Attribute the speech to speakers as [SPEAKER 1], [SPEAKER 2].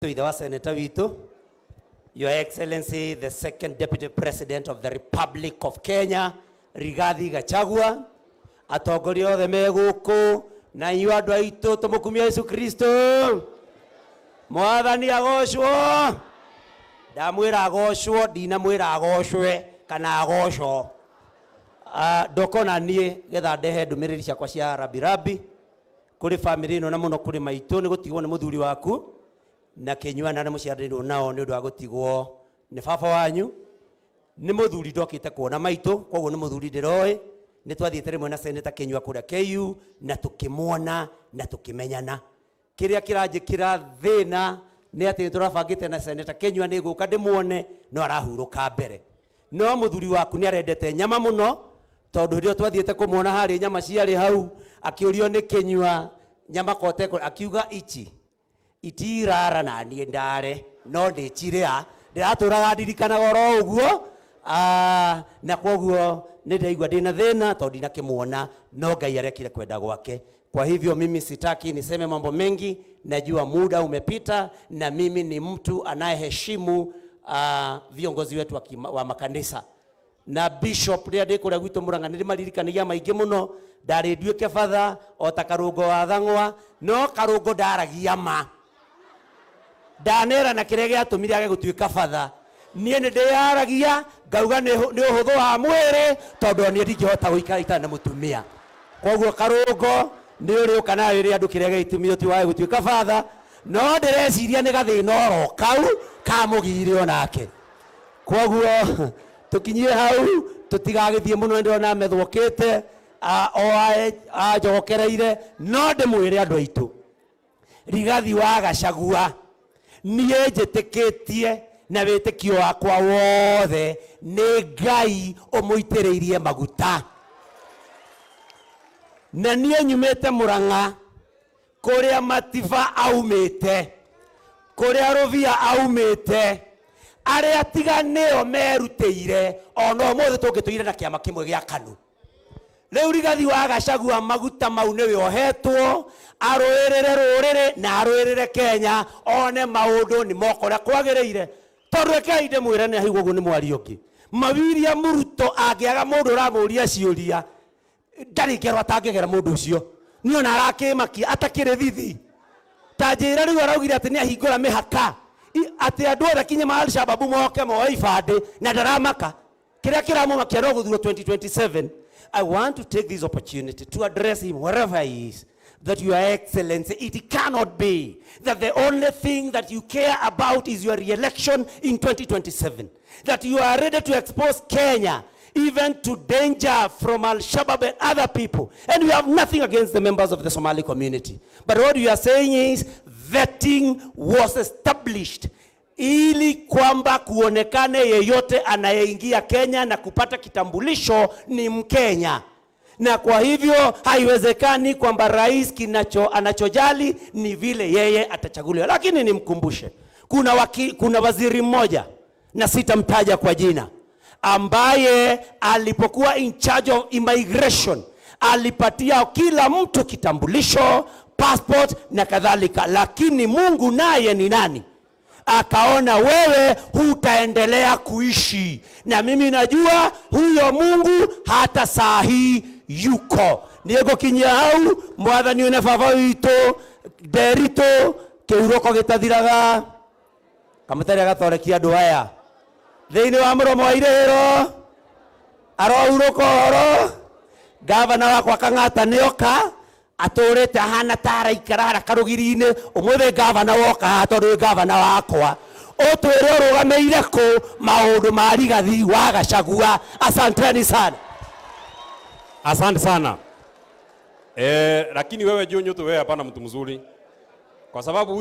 [SPEAKER 1] Ithe wa seneta witũ, Your Excellency the Second Deputy President of the Republic of Kenya, Rigathi Gachagua, atongoria othe me gũkũ na inyuĩ andũ aitũ, tũmũkumia Yesu Kristo. Mwathani agocwo. Ndamwĩra agocwo, ndinamwĩra agocwe kana agocwo. Ndokona niĩ getha ndehe ndũmĩrĩri ciakwa cia rabirabi kũrĩ famĩlĩ ĩno na mũno kũrĩ maitũ nĩ gũtigwo nĩ mũthuri waku na Kĩnyua na arĩa mũciaranĩirwo nao nĩ ũndũ wa gũtigwo nĩ baba wanyu. Nĩ mũthuri ndokĩte kuona maitũ, koguo nĩ mũthuri ndĩroĩ. Nĩ twathiĩte rĩmwe na Senator Kĩnyua kũrĩa KU na tũkĩmuona na tũkĩmenyana. Kĩrĩa kĩranjĩkĩra thĩna nĩ atĩ nĩ tũrabangĩte na Senator Kĩnyua nĩ gũka ndĩmuone, no arahurũka mbere. No mũthuri waku nĩ arendete nyama mũno, tondũ hĩndĩ ĩyo twathiĩte kũmuona harĩ nyama ciarĩ hau, akĩũrio nĩ Kĩnyua nyama kote, akiuga ici itirara na niĩ ndare no ndĩcirĩa. Ndĩratũraga ndirikanaga oro ũguo. Na koguo nĩ ndaigua ndĩna thĩna tondũ ndinakĩmuona, no Ngai arekire kwenda gwake. Kwa hivyo mimi sitaki niseme mambo mengi, najua muda umepita, na mimi ni mtu anayeheshimu viongozi wetu wa makanisa na bishop rĩrĩa ndĩ kũrĩa gwitũ Mũrang'a nĩ ndĩmaririkanagia maingĩ mũno. Ndarĩ nduĩke batha o ta Karũngo wa Thang'wa, no Karũngo ndaragia ma ndanera na kĩrĩa gĩatũmire age gũtuĩka batha. Niĩ nĩ ndĩyaragia ngauga nĩ ũhũthũ wa mwĩrĩ, tondũ niĩ ndingĩhota gũikara itarĩ na mũtumia. Koguo Karũngo nĩ ũrĩ ũka na wĩre andũ kĩrĩa gĩatũmire ũtuĩ wage gũtuĩka batha, no ndĩreciria nĩ gathĩna oro kau kamũgirire onake. Koguo tũkinyie hau, tũtigagĩthiĩ mũno. Ndĩrona methũkĩte o anjogokereire, no ndĩmwĩre andũ aitũ, Rigathi wa Gachagua, niĩ njĩtĩkĩtie na wĩtĩkio wakwa wothe nĩ Ngai ũmũitĩrĩirie maguta. Na niĩ nyumĩte Mũrang'a, kũrĩa Matiba aumĩte, kũrĩa Rũvia aumĩte, arĩa tiga nĩo merutĩire ona ũmũthĩ tũngĩtũire na kĩama kĩmwe gĩa KANU. Rĩu Rigathi wa Gachagua, maguta mau nĩwe ohetwo arũĩrĩre rũrĩrĩ na arũĩrĩre Kenya, one maũndũ nĩ moka ũrĩa kwagĩrĩire. Tondũ rekei ndĩmwĩre, nĩ aigua ũguo nĩ mwario ũngĩ ma William Ruto angĩaga mũndũ ũramũria ciũria, ndarĩ ngero atangĩgera mũndũ ũcio. Niĩ ona arakĩmakia atakĩrĩ thithi. Ta njĩra, rĩu araugire atĩ nĩ ahingũra mĩhaka, atĩ andũ othe kinya ma Alshababu moke moe ibandĩ, na ndaramaka. Kĩrĩa kĩramũmakia no gũthurwo 2027. I want to take this opportunity to address him wherever he is, that, Your Excellency, it cannot be that the only thing that you care about is your re-election in 2027, that you are ready to expose Kenya even to danger from Al-Shabaab and other people. And we have nothing against the members of the Somali community. But what we are saying is vetting was established ili kwamba kuonekane yeyote anayeingia Kenya na kupata kitambulisho ni Mkenya. Na kwa hivyo haiwezekani kwamba rais kinacho anachojali ni vile yeye atachaguliwa. Lakini nimkumbushe, kuna waziri mmoja na sitamtaja kwa jina, ambaye alipokuwa in charge of immigration alipatia kila mtu kitambulisho, passport na kadhalika, lakini Mungu naye ni nani? Akaona wewe hutaendelea kuishi, na mimi najua huyo Mungu hata saa hii yuko. Nĩngũkinyia hau. Mwathani ũne baba witũ Nderitũ kĩhurũko gĩtathiraga kamũtari agatorekia andũ aya thĩinĩ wa mũromo wa irĩhĩro arohurũka ũhoro. Gavana wakwa Kang'ata nĩoka, atũrĩte ahana ta araikara harĩa karũgiri-inĩ. Ũmũthĩ gavana woka haha, tondũ wĩ gavana wakwa, ũtwĩre ũrũgamĩire kũ maũndũ ma Rigathi wa Gachagua. Asanteni sana.
[SPEAKER 2] Asante sana. Lakini wewe Junyutu, wewe hapana mtu mzuri, kwa sababu